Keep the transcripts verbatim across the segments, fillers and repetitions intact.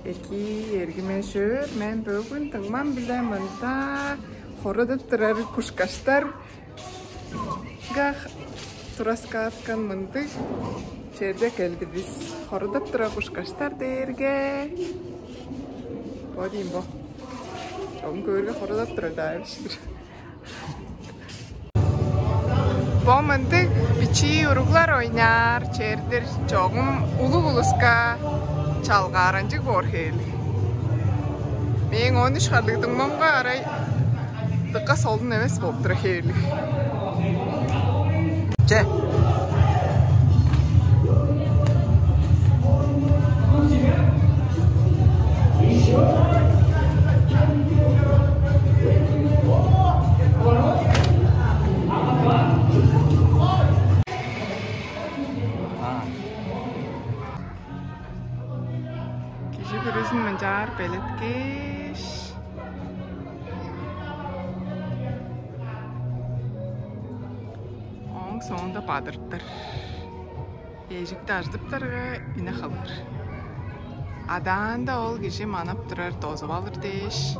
Эки, эргиме шөөр, мен бөгүн дуңмам-биле мында хорадап турар кушкаштарга тураскааткан мындыг черде келдивис. Хорадап турар кушкаштар дээрге бо дейм бо. Чогум көөрге хорадап турар-даа эвес-тир. Бо мындыг бичии уруглар ойнаар чер-дир, чогум улуг улуска чалгааранчыг боор хевирлиг. Мээң он үш харлыг дуңмамга арай дыка солун эвес болуп турар хевирлиг. Че. Кижи бүрүзүн мынчаар белеткеш, ооң соонда бадырыптар. Эжикти ажыдыптарга, үне халыр. Адаанда ол кижи манап турар, дозуп алыр дээш.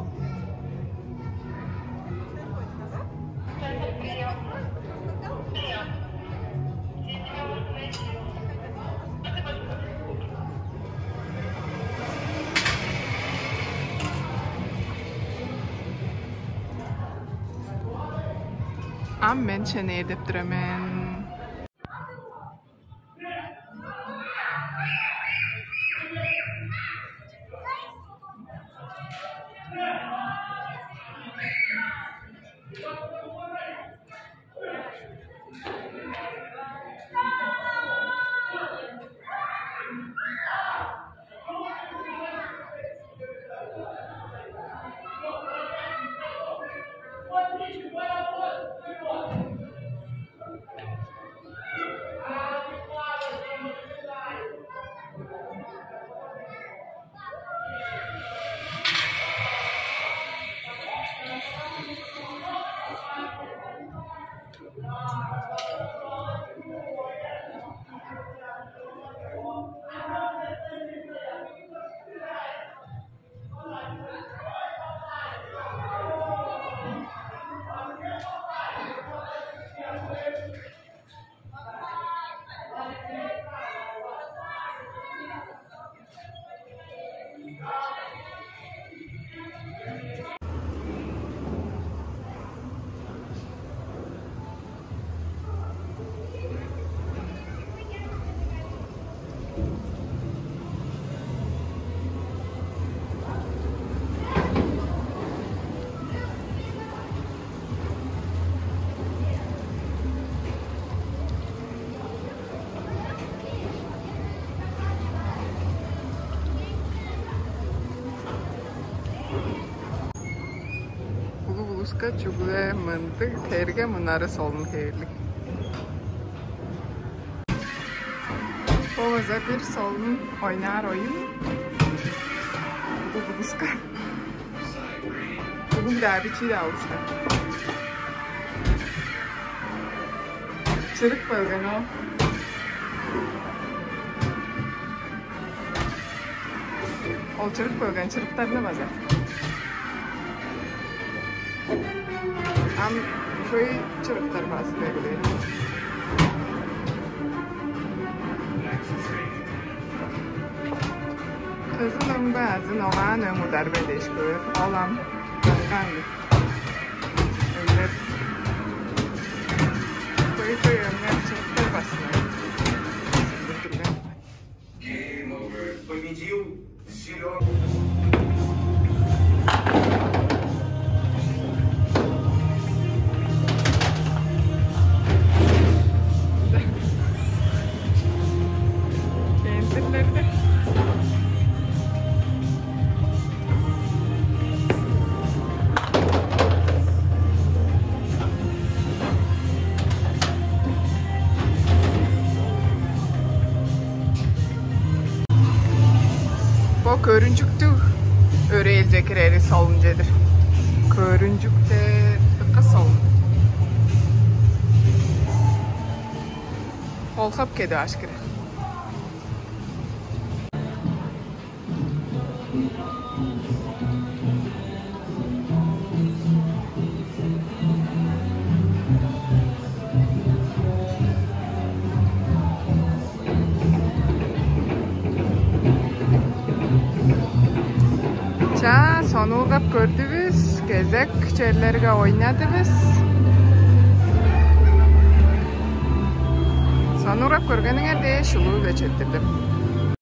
Ам мен шенээр деп тур мен. Улуг улуска чүгле мындыг терге мунары солун хевирлиг. Бо база бир солун ойнаар оюн. Улуг улуска. Бүгүн-даа бичии-даа улуска. Чырык бөлген ол. Ол чырык бөлген чырыктарны база. Ам хөй чырыктар базы берилген. Кызыл өң бе азы ногаан өң удар бе дээш көөр. Ол ам дыңган. Өңнер. Хөй-хөй өңнер чырыктар басына. Game over. Победил зелёный. Кентирлерде. Бо көрүнчүктүг өрээлче кирери солун чедир. Көрүнчүкте дыка солун. Олхап кеди ашкыр. Чаа, сонуургап көрдүвүс, кезек черлерге ойнадывыс. Сонуургап көргениңер дээш улуу-биле четтирдим.